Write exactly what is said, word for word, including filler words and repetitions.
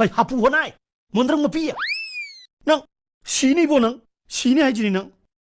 ꯍꯩ, ꯍꯥꯄꯨ ꯍꯣꯅꯥꯏ! ꯃꯣꯟꯗ꯭ꯔꯪ ꯃꯄꯤ! ꯅꯪ ꯁꯤꯅꯤꯕꯣ, ꯅꯪ ꯁꯤꯅꯤ ꯍꯥꯏꯁꯤꯅꯤ ꯅꯪ꯫